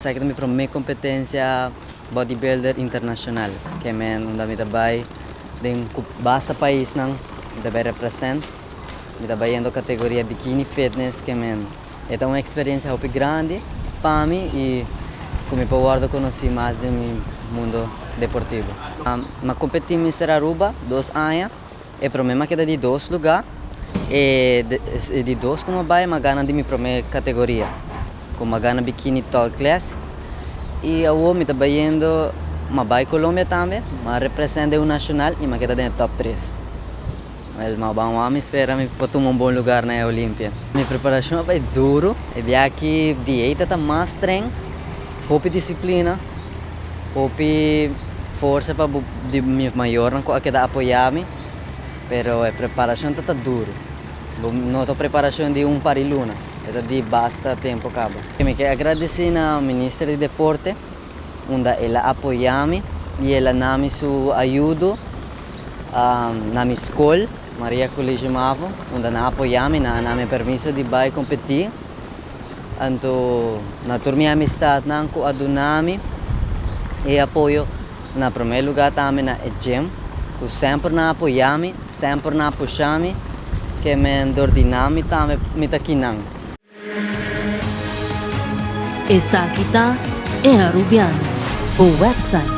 Esaki ta mi prome competencia bodybuilder internacional ke men unda mi ta bay den cu basta paisnan mi ta bay represent mi ta bayendo categoria bikini fitness ke men e ta un experiencia hopi grandi pa mi y cu mi por wordo conoci mas den mi mundo deportivo. Mi a competi Mister Aruba dos aña e prome mi a keda di dos luga e di dos cu mi a bay mi a gana di mi prome categoria cu mi a gana bikini tall class y awor mi ta bayendo mi a bay Colombia tambe mi a represent den un nacional y mi a keda den e top tres. Wel mi a ban wak mi spera mi por tuma un bon lugar na e Olympia. Mi preparacion a bay duro e bia aki dieta ta mas streng hopi disciplina hopi forsa pa di mi mayornan cu a keda apoya mi pero e preparacion ta ta duro bo no ta preparacion di un par di luna e ta di basta tempo caba. Mi ke agradeci na minister di deporte unda el a apoya mi y el a na mi su ayudo na mi scol Maria College Mavo unda nan a apoya mi nan a na mi permiso di bay competi anto na tur mi amistadnan cu a duna mi e apoyo na prome lugar tambe na e gym cu semper nan a apoya mi semper nan a pusha mi ke men dor di nan mi tambe mi ta kinan. Esaki ta E Arubiano, bo website.